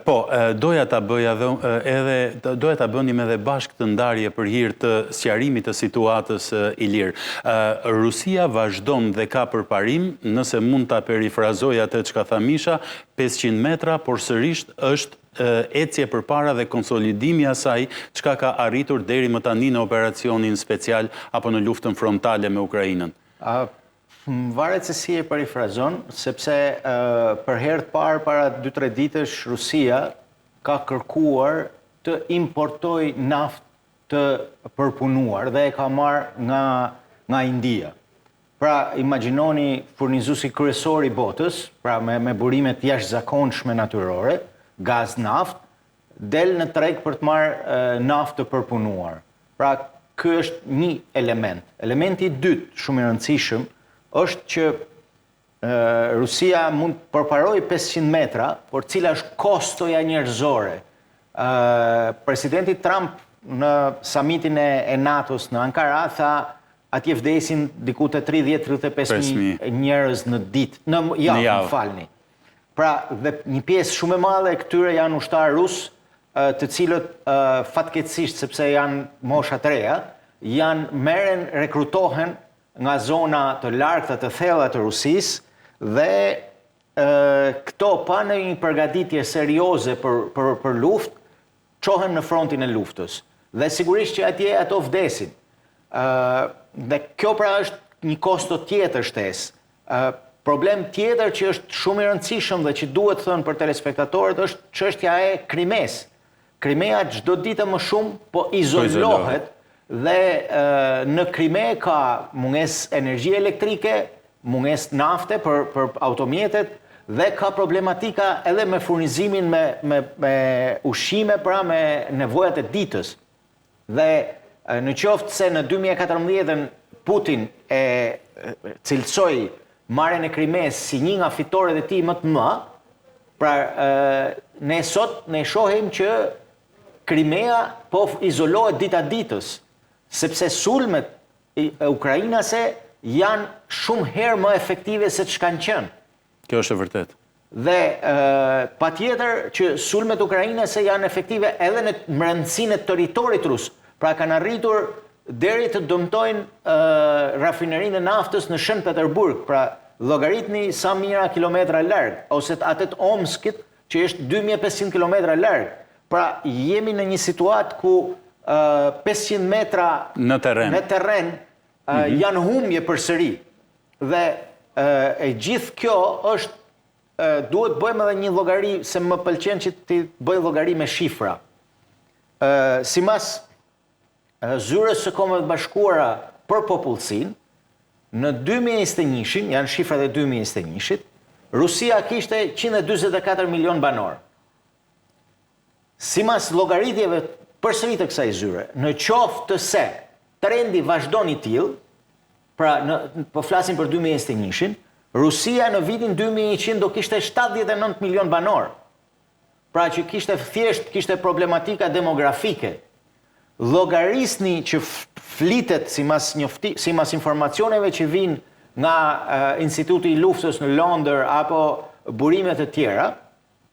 Po, doja ta bëja dhe edhe doja ta bënim edhe bashkë këtë ndarje për hir të sqarimit të situatës Ilir. Rusia vazhdon dhe ka përparim, nëse mund ta perifrazoj atë çka tha Misha, 500 metra, por sërish është ecje përpara dhe konsolidimi i asaj çka ka arritur deri më tani në operacionin special apo në luftën frontale me Ukrainën. Varet se si e perifrazon, sepse për herë të parë para 2-3 ditësh Rusia ka kërkuar të importojë naftë të përpunuar dhe e ka marrë nga nga India. Pra, imagjinoni furnizuesi kryesor i botës, pra me, me burime të jashtëzakonshme natyrore, gaz, naftë, del në treg për të marrë naftë të përpunuar. Pra, ky është një element. Elementi i dytë, shumë i rëndësishëm, është që Rusia mund të përparojë 500 metra, por cila është kostoja njerëzore? Presidenti Trump në samitin e NATO-s në Ankara tha atje vdesin diku te 30-35 mijë njerëz në ditë, në javë, më falni. Pra, dhe një pjesë shumë e madhe e këtyre janë ushtarë rusë, të cilët fatkeqësisht sepse janë mosha të reja, janë merren rekrutohen nga zona të largëta të thella të Rusisë dhe këto pa ndonjë përgatitje serioze për për për luftë çohen në frontin e luftës dhe sigurisht që atje ato vdesin. Ë dhe kjo pra është një kosto tjetër shtesë. Ë problem tjetër që është shumë i rëndësishëm dhe që duhet thënë për telespektatorët është çështja e Krimesë. Krimea çdo ditë më shumë po izolohet dhe në Krime ka mungesë energjie elektrike, mungesë nafte për për automjetet dhe ka problematika edhe me furnizimin me me me ushqime, pra me nevojat e ditës. Dhe në qoftë se në 2014-ën Putin e cilësoi marrjen e Krimesë si një nga fitoret e tij më të mëdha, pra ne sot ne shohim që Krimea po izolohet dita ditës, sepse sulmet ukrainase janë shumë herë më efektive se ç'kanë qenë. Kjo është e vërtetë. Dhe patjetër që sulmet ukrainase janë efektive edhe në mbrendësinë e territorit rus. Pra kanë arritur deri të dëmtojnë rafinerinë e naftës në Shën Peterburg, pra llogaritni sa mijëra kilometra larg, ose atë të Omskit, që është 2500 kilometra larg. Pra jemi në një situatë ku 500 metra në terren, në terren mhm. janë humbje përsëri. Dhe e gjithë kjo është duhet bëjmë edhe një llogari se më pëlqen që t'i bëj llogari me shifra. Ë sipas zyrës së Kombeve të Bashkuara për popullsinë, në 2021-shin, janë shifrat e 2021-shit, Rusia kishte 144 milion banorë. Sipas llogaritjeve përsëri të kësaj zyre, në qoftë se trendi vazhdon i tillë, pra në, po flasim për 2021-shin, Rusia në vitin 2100 do kishte 79 milion banorë. Pra që kishte thjesht kishte problematika demografike. Llogarisni që flitet sipas njofti, sipas informacioneve që vijnë nga Instituti i Luftës në Londër apo burime të tjera,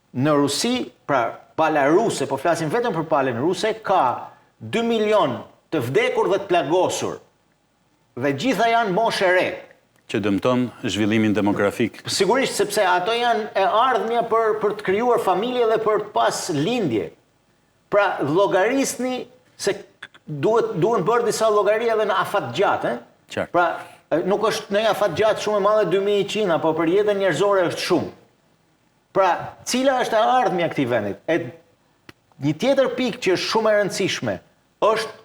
Në Rusi, pra pala ruse, po flasim vetëm për palën ruse, ka 2 milion të vdekur dhe të plagosur. Dhe gjitha janë moshë e re. Që dëmton zhvillimin demografik. Sigurisht, sepse ato janë e ardhmja për për të krijuar familje dhe për të pas lindje. Pra, llogarisni se duhet duhen bërë disa llogari edhe në afat gjatë, ë? Qartë. Pra, nuk është në afat gjatë shumë e madhe 2100, apo për jetën njerëzore është shumë. Pra, cila është e ardhmja e këtij vendit? E një tjetër pikë që është shumë e rëndësishme është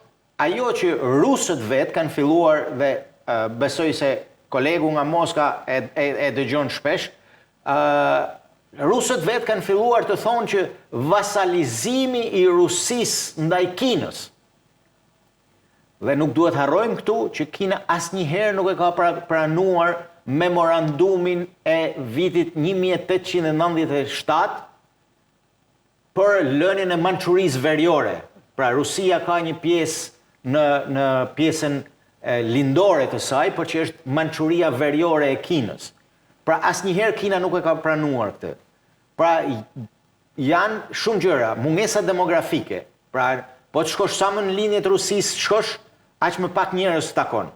ajo që rusët vetë kanë filluar dhe besoj se kolegu nga Moska e, e, e dëgjon shpesh, ë rusët vetë kanë filluar të thonë që vasalizimi i Rusisë ndaj Kinës Dhe nuk duhet harrojmë këtu që Kina asnjëherë nuk e ka pranuar memorandumin e vitit 1897 për lënien e Mançurisë Veriore. Pra Rusia ka një pjesë në në pjesën lindore të saj, por që është Mançuria Veriore e Kinës. Pra asnjëherë Kina nuk e ka pranuar këtë. Pra. Janë shumë gjëra, mungesa demografike. Pra, po të shkosh sa më në lindje të Rusisë, shkosh, aq më pak njerëz takon.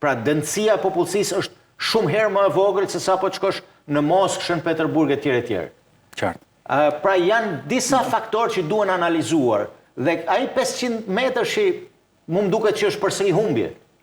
Pra, dendësia e popullsisë është shumë herë më e vogël se sa po të shkosh në Moskë, Shën Peterburg etj etj. Qartë. Pra janë disa faktorë që duhen analizuar dhe ai 500 metërshi mu më duket që është përsëri humbje.